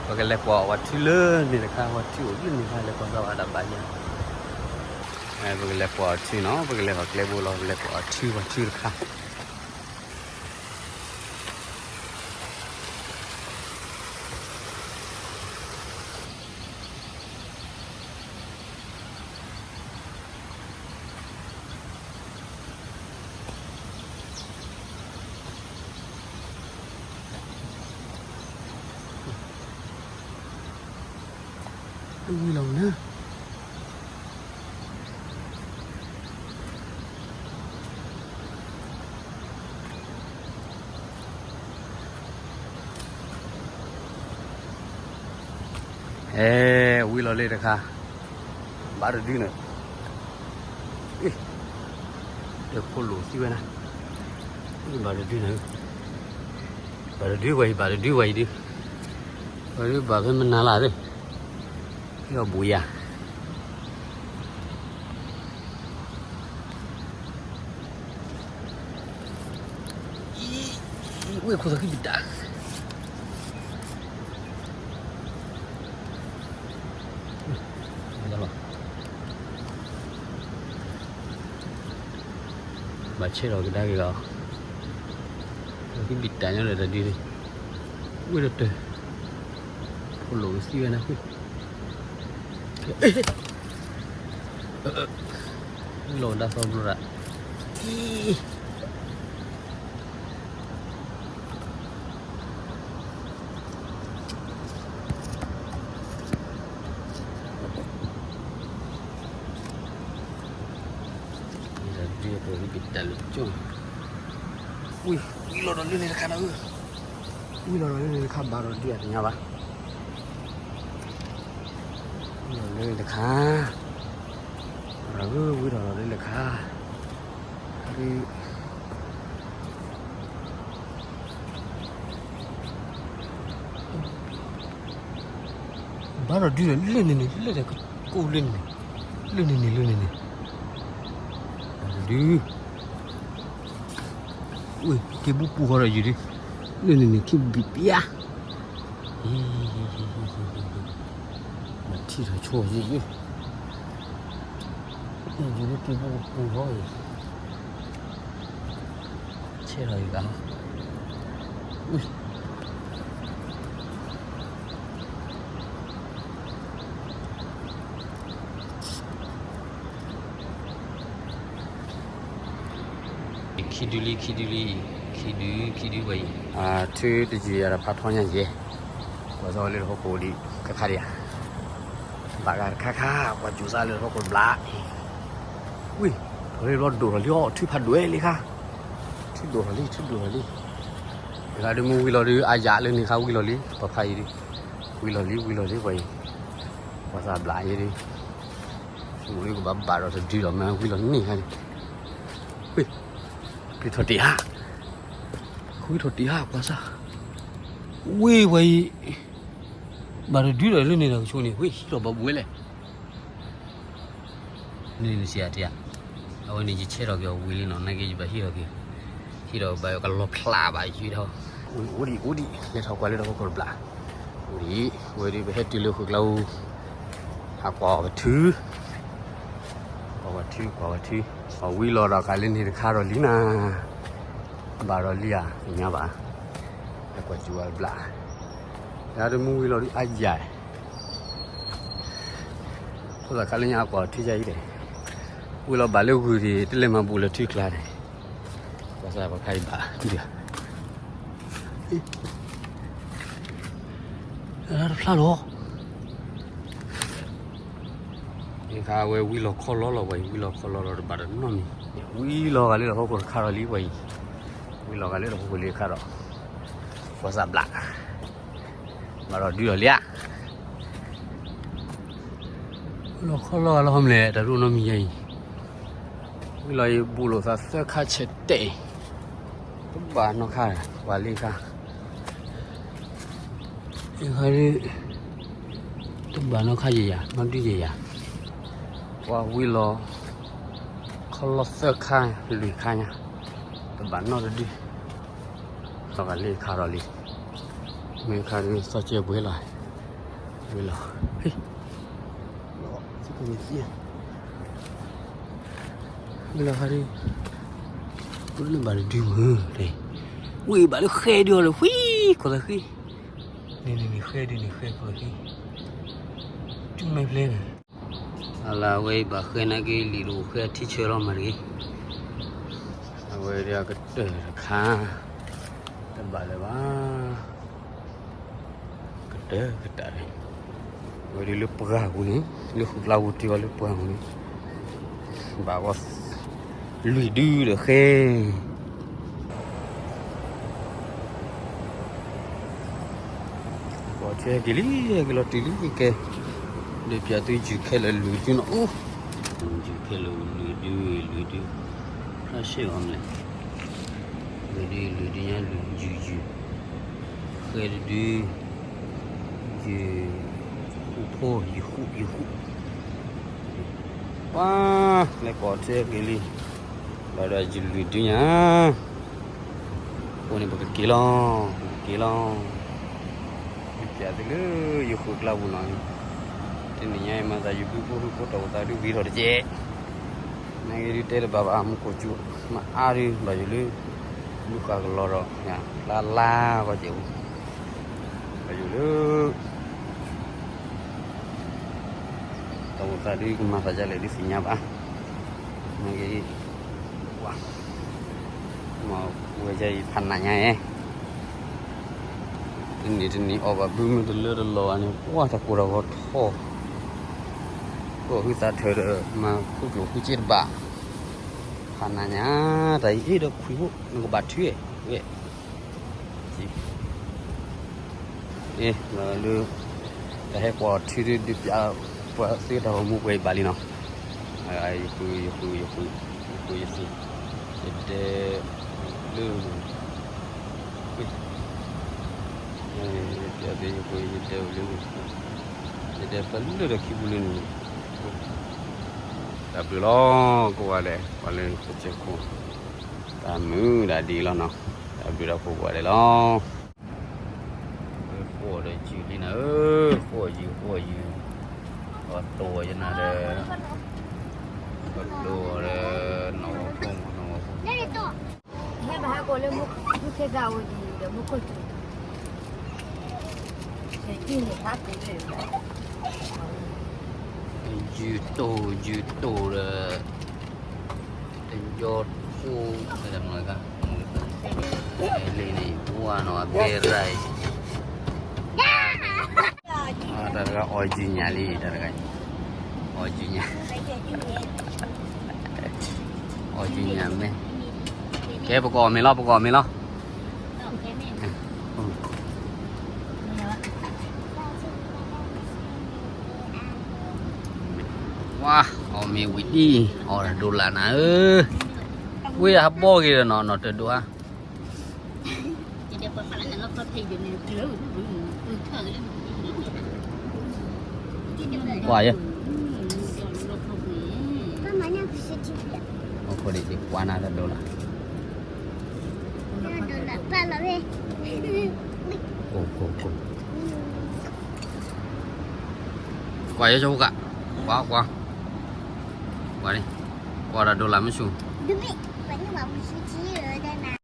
ပကလဲၤကွၢ်အီၤဝဲထံလၢန့ၣ်တခါ, ဝဲထံအိၣ်လၢန့ၣ်တခါ, လဲၤကွၢ်သးဝဲဒၣ်ဘၣ်ယၤ, ပကလဲၤကွၢ်အီၤထံနီၤ, ပကလဲၤဃီၤကျဲဘိလီၤ, ပလဲၤကွၢ်အီၤထံဝဲထံတခါ. ဝံၤလီၤနၢ် အဲ ဝံၤလီၤလၢတခါ, ဘၣ်တဒုန့ၣ်, အ့ တဖိလိာ်သံဝဲနၤ, ဘၣ်တဒုန့ၣ်, ဘၣ်တဒုဝဲအံၤ, ဘၣ်တဒုဝဲအံၤဒု, ဝဲဒုဘၣ်ဖဲမနၤလၢ်သ့ၣ်, ဟံၣ်အီၤဘူးယၤ ဝ့ၢ်ခိၣ်သးခံပတၢ်, ဘၣ်ဆဲးထီၣ်ကဒါက့ၤလီၤ, ခံပတၢ်ညီဒီးတဒုန့ၣ်, ဝ့ၢ်တတၢၢ်, ဖိလိာ်ကသံဝဲနၤ, လီၤဒါသီဘျိရၣ်, ဒ်ပတၢ်လၢကၠိ, ဝံၤ ဝံၤလီၤဒီးလၢန့ၣ်တခါနၤဧၢ, ဝံၤလီၤဒီးလၢန့ၣ်တခါ ဘၣ်ဒီးဒုးအတညါဘၣ်, ဝံၤလီၤလၢန့ၣ်တခါ, ဝံၤလီၤဒီးလၢန့ၣ်တခါ, ဘၣ်ဒီးဒုးဒီးလၢန့ၣ်န့ၣ် လၢန့ၣ်ကိၣ်လၢန့ၣ်, လၢန့ၣ်န့ၣ် လၢန့ၣ်န့ၣ်, ဒုး ဝ့ၢ် က့ၤဘူပူၤဃီဒီးယုၢ်ဒုး, လၢန့ၣ်န့ၣ် ခံဘံၣ်ပျါ, မၤထံၣ်ထီၣ်ဆိယုၢ်ယုၢ်, ယုၢ်ဒုးက့ၤဘူပူၤဃီအံၤ, ဆဲးထီၣ်ယုၢ်ဂၤလီၤ, ဝ့ၢ် ခံဒုလံ ခံဒုလံ, ခံဒု ခံဒုဝဲအံၤ, ထုတယံာ်ယၤဒီးဖးထီညါယဲၢ်, ကွၢ်စၢ်ဝဲလၢတဟီၣ်ခိၣ်ဒံး ခါခါဒံးဧါ, ဘၣ်ဂၤတခါခါ ကွၢ်စူၤစၢ်လၢတဟီၣ်ခိၣ်တဘျီ, ဝံၤ ထီၣ်လံဘျီဒိၣ်ထီၣ်လံအီၤ ထုဖးဒိၣ်ဝဲလံခါ, ထုဒိၣ်ထီၣ်လံ ထုဒိၣ်ထီၣ်လံ, တဂၤဒုးမ့ၢ်ဝံၤလီၤဒုး အါယၤလၢန့ၣ်ခါဝံၤလီၤလံ ပှၤဖးအံၤဒုး, ဝံၤလီၤလံ ဝံၤလီၤလံ ပှၤအံၤ, ပှၤသးဘျးယဲဒုး, မ့ၢ်ဒုးကဘၣ်ဘၣ်ဒီးတဒုလီၤ မ့ၢ်ဝံၤလီၤန့ၣ်ခါန့ၣ်, ဝံၤ က့ၤထီၣ်တ့ၢ်ဧါ, ဝံၤထီၣ်တ့ၢ်ဧါ ကွၢ်စၢ်, ဝံၤပှၤအံၤ, ဘၣ်တဒုဒီးလၢန့ၣ်ဒီးကဆိးန့ၣ် ဝံၤဟံးထီၣ်ဘၣ်ဘူးဝဲလဲၣ် န့ၣ်န့ၣ်စံးယၤတ့ၢ်ဧါ, အဝဲန့ၣ်ယဆဲးထီၣ်က့ၤအီၤဝံၤလံနီၤ နာ်က့ယဘၣ်ဟံးထီၣ်က့ၤ, ဟံးထီၣ်ဘၣ်ကလီၤဖျးဘၣ်ယံၤဒီး, အိၣ်ဒံး အိၣ်ဒံး လဲၤထီၣ်ကွၢ်လၢတၢ်ဟီၣ်ခိၣ်တဘျီ, အိၣ်ဒံး ဝဲဒုးပဟဲတုၤလၢဃုာ်ကျါအူ, ဟးကွၢ်အီၤပထု, ကွၢ်ဝဲထု ကွၢ်ဝဲထု, အဝံၤလီၤဒီးကးလၢန့ၣ်တခါဒီးလံနၤ, ဘၣ်ဒီးလံဧါ သ့ၣ်ညါဘၣ်, ဟဲကွၢ်စူၤဝဲတဘျီ, တၢ်တမူဝံၤလီၤဒုးအါယၤ ဖိသၣ်ခါလၢညါအကွၢ်ထုယါအံၤလဲၣ်, ဝံၤလီၤဘၣ်လၢဂုၢ်ဒံး တလဲၤမၤဘူးလၢထုကျါန့ၣ်, ကွၢ်စၢ်ပှၤခါအံၤဘၣ်ဒုး, တဖျါလီၤ, အခါဝဲဝံၤလီၤခီလီၤလီၤပှၤအံၤ ဝံၤလီၤခီလီၤလီၤတဘၣ်တနီတမံၤ, ဝံၤလီၤဂာ်လၢတၢ်ဟီၣ်ခိၣ်တခါဒီးလံပှၤအံၤ, ဝံၤလီၤဂာ်လၢတၢ်ဟီၣ်ခိၣ်လံအခါဒီး, ကွၢ်စၢ်ဘျး ဘၣ်ဒီးဒုးဒီးလံဧါ, လီၤခီလီၤဂာ်လၢဟီမလဲၣ် တၢ်တအိၣ်နီတမံၤယါအံၤ, ဝံၤလီၤအံၤဘူးလိာ်သးသၢခါဆဲးတဲာ်အံၤ, တဘၣ်နီၢ်ခါ ပှၤလံခါ, အခါဒုး, တဘၣ်နီၢ်ခါယဲၢ်ယၤ, နီၢ်ဒုယဲၢ်ယၤ, ပှၤဝံၤလီၤ, ခီလီၤသၢခါ, လွံၢ်ခါညါ, တဘၣ်နီၢ်တဒု, သီၣ်ဂၤလ့ခါဒီးလံ, မ့ၢ်ခါဒုသီၣ်ကၢပှဲၤလီၤ, ဝံၤလီၤ, ဟ့ၣ်, ဝံၤလီၤခါဒု, ပှဲၤလၢဘၣ်တဒုမုၢ်, ဝံၤဘၣ်လၢဃဲဒုအီၤလၢ ဝံၤ, ခိၣ်သးဃံ, န့ၣ်န့ၣ်န့ၣ် ဃဲဒုန့ၣ် ဃဲခိၣ်သးဃံ, တူၢ်မဲာ်ဖျဲၣ်န့ၣ်, အလၢအဝဲအံၤဘၣ်ဃဲနာ်က့လံာ်တအိၣ်ဃဲထံဆၢလီၤမးတဂ့ၤ, အဝဲဒၣ်ကတၢၢ်တခါ, တဘၣ်လၢၤဘၣ် ကတၢၢ်ကတၢၢ်န့ၣ်, ဝဲဒၣ်လၢပှၢ်ပူၤန့ၣ်, လၢဃုာ်ကျါပူၤတ့ၢ်ဝဲလၢပှၢ်ပူၤန့ၣ်, ဘၣ်ဂီၢ်, လွံၢ်ဒုဒီးဃဲ, ပှၤထဲက့ၤလံ, က့ၤလီၤတုၤလံကဲ, ဒီးပျးသုယုၢ်ခဲလၢာ်လွံၢ်ဒုနီၤ, အိၣ်, ယုၢ်ခဲလၢာ်လွံၢ်ဒု, လွံၢ်ဒု, ဖျါရှဲအီၤမလဲၣ်, လွံၢ်ဒု, လွံၢ်ဒုညါ, လွံၢ်ယုၢ်ယုၢ်, ဃဲတဒု, ယုၢ်, ဃူဖိ, ယုၢ်ဃူ, ယုၢ်ဃူ, ပှၤ, လဲၤကိးထဲက့ၤလံ, ဘၣ်ဒီးယုၢ်လွံၢ်ဒုညါ, အဃိန့ၣ်ပကက့ၤလီၤ, ပကက့ၤလီၤ, ယပျးသုလၢယဃုာ်ကျါပူၤနီၤ, တနံၤညါအံၤမၤသးယဘုဖိဟံၣ်ဖိတၢ်အိၣ်သးဒုဝံၤထီၣ်တက့ၢ်, နာ်က့ဒုတဲတဘၣ်ဘၣ် မူခိၣ်စူၤ, မၤအါဒု ဘၣ်ယိၣ်လၢ, ဘုဃာ်ကလီၤဒီး, လါလါဂီၢ်ကဲး, ဘၣ်ယိၣ်လၢ တၢ်အိၣ်သးဒုကမၤသးဒ်လဲၣ်ဒုသ့ၣ်ညါဘၣ်, နာ်က့, ပှၤ, မ့ၢ်ဝဲဒ်အံၤဖးနးညါဧါ, တနံၤတနံၤအီၣ်ဘၣ်ဘုမ့ၢ်တလၢတလီၤဘၣ်န့ၣ် ပှၤတၢ်ကိၢ်တၢ်ဂီၤထီၣ်, ကီၢ်ဟုသးထၢၣ်ဒီးမၤဃုကျိၣ်ဃုစ့တဘၣ်, ဖးနးညါ, တၢ်အံၤအ့ၣ်ဒီးခွံဖိ နကဘၣ်ထုဝဲ, ဝဲ လၢ, တၢ်ဟဲကွၢ်ထံဒု ဒုးပျး, ပှၤသ့တၢ်ဂီၤမူပှဲၤအံၤဘၣ်လံနီၤ, ယဃု, ယဃု, ယဃု, ယဃုယသ့ၣ်, ယဒဲ, လၢ, ယပျးသုယဃု ယဒဲအိၣ်လၢ, ယဒဲပလၢဒီးခံပူၤလၢန့ၣ်, တၢ်ဘျုးလီၤ, ကိးဂၤဒဲး ပှၤလၢကစၢၢ်ခိၣ်, တၢ်မုာ်ဒၣ်ဒ်အံၤလီၤနီၤ, တၢ်ဘျုးဒီးကိးဂၤဒဲးလီၤ. ဃိၣ်ဒီးယုၢ်လံနၤဧၢ, ဃိၣ်ယုၢ် ဃိၣ်ယုၢ်, ပှၤတိၢ်အီၤယနၤဒီး, ပတိၢ်အီၤဒီး, နီၢ်ဝီဖိမး နီၢ်ဝီဖိ, ဟဲဘၣ်ဟးကိးလၢမူခိၣ်, မူခိၣ်ဒီးမူခိၣ်စူၤ, ယုၢ်တိၢ် ယုၢ်တိၢ်ဒီး, တယီၤဖိ, လံန့ၣ် ပှၤနီၤ အဘဲရၣ်အံၤ, တၢ်တဂၤအီၣ်ယုၢ်ညၣ်လံ တၢ်တဂၤ, အီၣ်ယုၢ်ညၣ်, အီၣ်ယုၢ်ညၣ်မ့ၢ်, ကဲ ပကအီၣ်မ့ၤလီၤ ပကအီၣ်မ့ၤလီၤ. ဝါ, အီၣ်မ့ၤဝံၤဒံၣ်, အီၣ်တၢ်ဒိၣ်လၢ်နၤဧၢ, ဝံၤဟးဘီဂ့ၤဒီးနီၤ နီၢ်တဒိၣ်ဧါ. ကွၢ်ယဲ, ကွၢ်နၤတဒိၣ်လၢ်, ကွၢ်ယဲဆိက, ကွၢ်ကွၢ်, ကွၢ်န့ၣ်, ကွၢ်တၢ်ဒိၣ်လၢ်မ့ၢ်ဆူၣ်